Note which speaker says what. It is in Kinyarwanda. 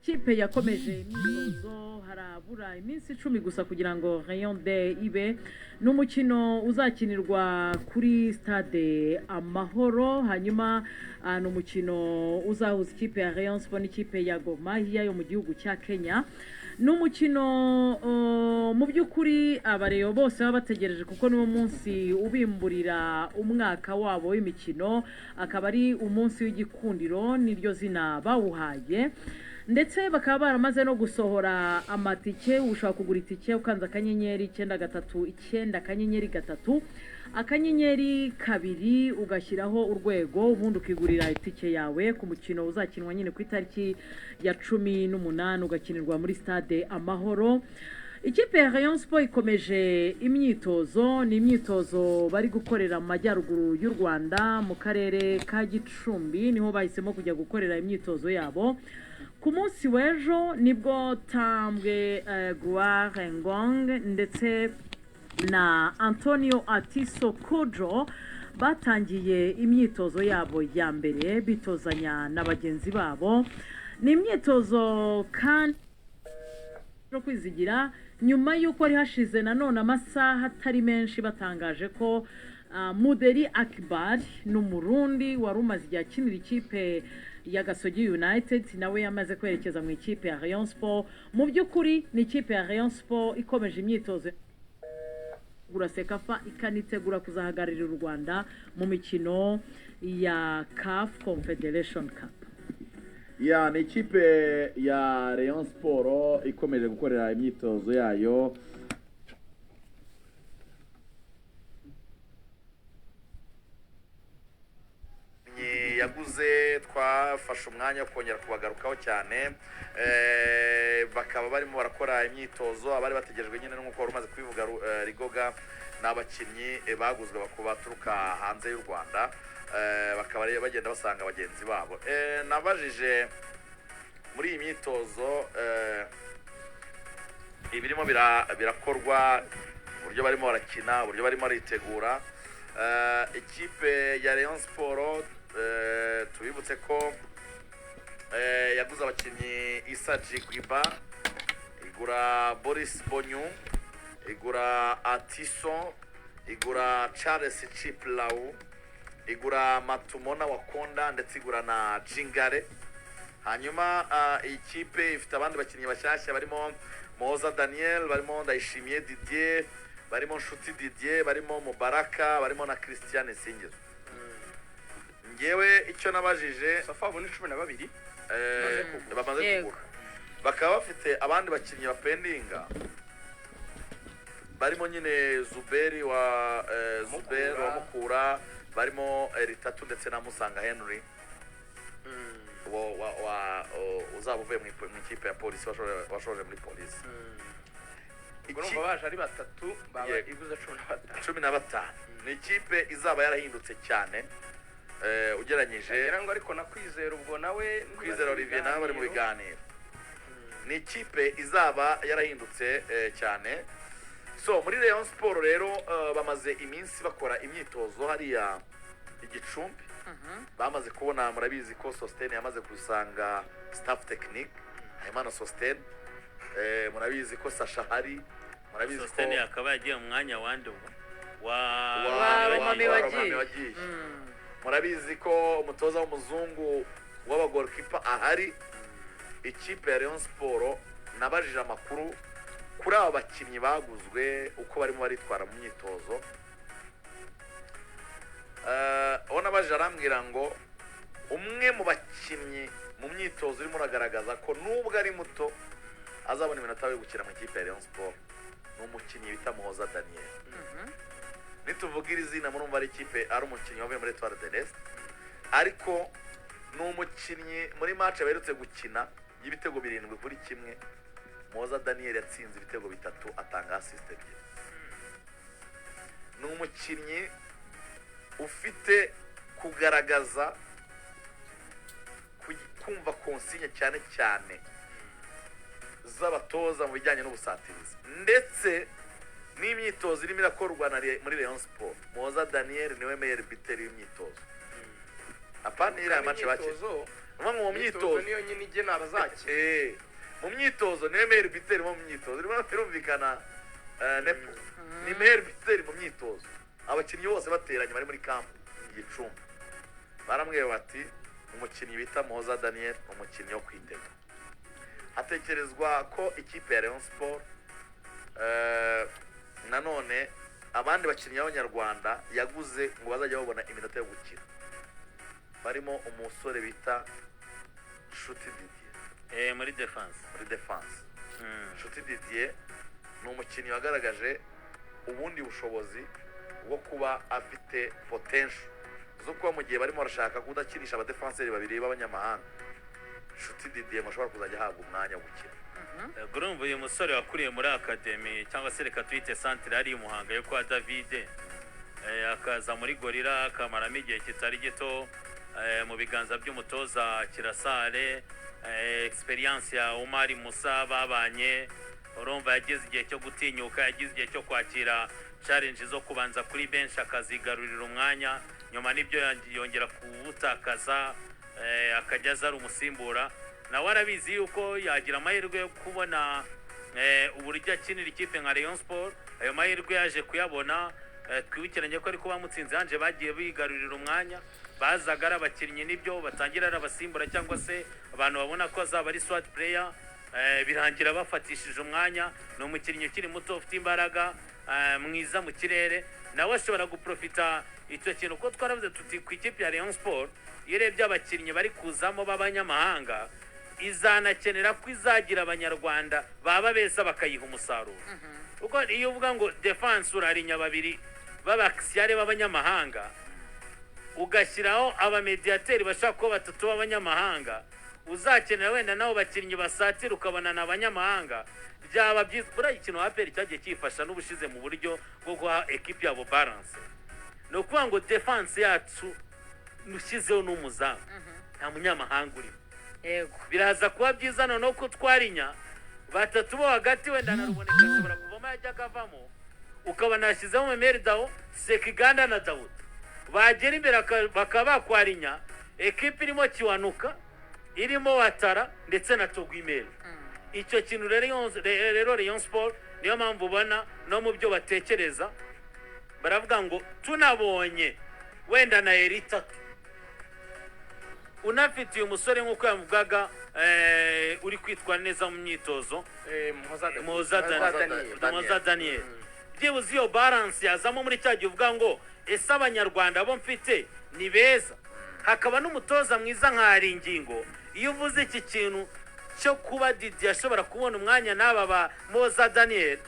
Speaker 1: Kipe yakomeje imyitozo, harabura iminsi 10 gusa kugira ngo Rayon Day ibe. Ni umukino uzakinirwa kuri Stade Amahoro. Hanyuma ni umukino uzahuza ikipe ya Rayon Sport n'ikipe ya Gor Mahia yo mu gihugu cya Kenya. Ni umukino mu by'ukuri abareyo bose baba bategereje, kuko niwo munsi ubimburira umwaka wabo w'imikino, akaba ari umunsi w'igikundiro, niryo zina bawuhaye. Ndetse bakaba baramaze no gusohora amatike. Ushobora kugura itike ukanze *939*3*2, ugashyiraho urwego, ubundi ukigurira itike yawe ku mukino uzakinwa nyine ku itariki ya 18, ugakinirwa muri Stade Amahoro. Ikipe ya Rayon Sport ikomeje imyitozo. Ni imyitozo bari gukorera mu majyaruguru y'u Rwanda, mu karere ka Gicumbi niho bahisemo kujya gukorera imyitozo yabo. Ku munsi w'ejo nibwo Tambwe Gloire Ngong ndetse na Antonio Atiso Kojo batangiye imyitozo yabo ya mbere, bitozanya na bagenzi babo. Ni imyitozo kandi yo kwizigira, nyuma y'uko hari hashize nanone amasaha atari menshi batangaje ko Muderi Akbar, ni Umurundi wari umaze igihe akinira ikipe ya Gasogi United, nawe yamaze kwerekeza mu ikipe ya Rayon Sport. Mu by'ukuri ni ikipe ya Rayon Sport ikomeje imyitozo gura CECAFA, ikanitegura kuzahagararira u Rwanda mu mikino ya CAF Confederation Cup.
Speaker 2: Ya, ni ikipe ya Rayon Sport ikomeje gukorera imyitozo yayo. Yaguze, twafashe umwanya wo kongera kubagarukaho cyane. Bakaba barimo barakora imyitozo. Abari bategerejwe nyine, nk'uko wari umaze kubivuga, Rigoga, ni abakinnyi baguzwe baturuka hanze y'u Rwanda, bakaba rero bagenda basanga bagenzi babo. Nabajije muri iyi myitozo ibirimo birakorwa, uburyo barimo barakina, uburyo barimo baritegura. Ikipe ya Rayon Sport, tubibutse ko yaguze abakinnyi Issa Jigwiba, igura Boris Bonyu, igura Atiso, igura Charles Chiplau, igura Matumona Wakonda, ndetse igura na Jingare. Hanyuma iyi kipe ifite abandi bakinnyi bashyashya barimo Moza Daniel, barimo Ndayishimiye Didier, barimo Nshuti Didier, barimo Mubaraka, barimo na Christian Singizo. Ngewe icyo nabajije,
Speaker 3: Safa, abo ni 12.
Speaker 2: Bamaze kugura, bakaba bafite abandi bakinnyi bapendinga, barimo nyine Zuberi wa Zuberi wa Mukura, barimo Ritatu ndetse na Musanga Henry wa uzaba uvuye mu ikipe ya Polisi, washoje muri Polisi.
Speaker 3: Ubwo urumva baje ari batatu, baba iguze 15.
Speaker 2: 15. Ni ikipe izaba yarahindutse cyane ugereranyije.
Speaker 3: Ngira ngo ariko na Kwizera ubwo nawe.
Speaker 2: Kwizera Olivier nawe bari mu biganiro. Ni ikipe izaba yarahindutse cyane. So muri Rayon Sport rero bamaze iminsi bakora imyitozo hariya i Gicumbi. Bamaze kubona, murabizi ko Sostene yamaze gusanga staff technique, Habimana Sostene. Murabizi ko Sasha hari, murabizi ko
Speaker 4: Sostene akaba yagiye mu mwanya wande ubwo wa
Speaker 1: Wa Romami
Speaker 2: wa
Speaker 1: wagiye.
Speaker 2: Romami wagiye. Murabizi ko umutoza w'umuzungu w'abagolkipa ahari. Ikipe ya Rayon Sport, nabajije amakuru kuri aba bakinnyi baguzwe, uko barimo baritwara mu myitozo. Uwo nabajije arambwira ngo umwe mu bakinnyi mu myitozo urimo uragaragaza ko nubwo ari muto azabona iminota yo gukina mu ikipe ya Rayon Sport ni umukinnyi bita Muhoza Daniel. Nituvuga iri zina murumva ari ikipe, ari umukinnyi wavuye muri Etoile de l'Est, ariko ni umukinnyi muri match baherutse gukina y'ibitego 7-1, Muhoza Daniel yatsinze ibitego bitatu, atanga assist ebyiri. Ni umukinnyi ufite kugaragaza kumva consigne cyane cyane z'abatoza mu bijyanye n'ubusatirizi, ndetse n'imyitozo irimo irakorwa muri Rayon Sport, Muhoza Daniel niwe meilleur buteur w'imyitozo, apana iriya match bakina.
Speaker 3: Imyitozo.
Speaker 2: Ni ukuvuga ngo mu
Speaker 3: Imyitozo
Speaker 2: myitozo
Speaker 3: niyo nyine igena abazakina.
Speaker 2: Mu myitozo niwe meilleur buteur mu myitozo, birimo birumvikana. Nepo ni meilleur buteur mu myitozo, abakinnyi bose bateranye bari muri camp Gicumbi baramubwiye bati umukinnyi bita Muhoza Daniel ni umukinnyi wo kwitega. Hatekerezwa ko ikipe ya Rayon Sport nanone abandi bakinnyi b'Abanyarwanda yaguze ngo bazajya babona iminota yo gukina, barimo umusore bita Nshuti Didier.
Speaker 4: Muri defense.
Speaker 2: Muri defense. Nshuti Didier ni umukinnyi wagaragaje ubundi bushobozi bwo kuba afite potential zo kuba mu gihe barimo barashaka kudakinisha abadefanseri babiri b'abanyamahanga, Nshuti Didier ngo ashobora kuzajya ahabwa umwanya wo gukina.
Speaker 4: Urumva uyu musore wakuriye muri academy, cyangwa se reka tuyite centre ari i Muhanga yo kwa Davide, akaza muri Gorilla akamaramo igihe kitari gito mu biganza by'umutoza Kirasare, experience ya Umar Musa babanye. Urumva yagize igihe cyo gutinyuka, yagize igihe cyo kwakira challenge zo kubanza kuri bench akazigarurira umwanya, nyuma nibyo yongera kuwutakaza, akajya aza ari umusimbura. Nawe arabizi yuko yagira amahirwe yo kubona uburyo akinira ikipe nka Rayon Sport. Ayo mahirwe yaje kuyabona. Twibukiranye ko ariko bamutsinze hanje bagiye bigarurira umwanya, bazaga ari abakinnyi nibyo batangira ari abasimbura cyangwa se abantu babona ko azaba ari squad player, birangira bafatishije umwanya. Ni umukinnyi ukiri muto ufite imbaraga, mwiza mu kirere, nawe ashobora guprofita icyo kintu, kuko twaravuze tuti ku ikipe ya Rayon Sport, iyo urebye abakinnyi bari kuzamo b'abanyamahanga, izanakenera ko izagira Abanyarwanda baba beza bakayiha umusaruro, kuko iyo uvuga ngo defense urarinya babiri b'abakisiyare b'abanyamahanga, ugashyiraho abamediyateri bashobora kuba batatu b'abanyamahanga, uzakenera wenda nabo bakinnyi basatira ukabona ni abanyamahanga, byaba byiza. Buriya ikintu APR cyagiye cyifasha n'ubushize mu buryo bwo guha ekipi yabo balance, ni ukuvuga ngo defense yacu ushyizeho n'umuzamu nta munyamahanga urimo. Biraza kuba byiza noneho ko twarinya batatu bo hagati, wenda na Ruboneka ashobora kuvamo yajya akavamo, ukabona yashyizemo Memeri Dawo, Sekiganda na Dawuda, bagera imbere bakaba bakwarinya ekipi irimo Kiwanuka, irimo Watara ndetse na Togwimeri. Icyo kintu rero Rayon Sport niyo mpamvu ubona no mu byo batekereza baravuga ngo tunabonye wenda na eri itatu, unafite uyu musore nk'uko yamuvugaga, uri kwitwara neza mu myitozo.
Speaker 3: Muhoza Daniel.
Speaker 4: Muhoza
Speaker 3: Muhoza
Speaker 4: Daniel.
Speaker 3: Daniel.
Speaker 4: Muhoza Daniel, byibuze iyo balance yazamo muri cya gihe uvuga ngo ese Abanyarwanda bo mfite ni beza, hakaba n'umutoza mwiza nka Haringingo. Iyo uvuze iki kintu cyo kuba Didi ashobora kubona umwanya n'aba ba Moza Daniel.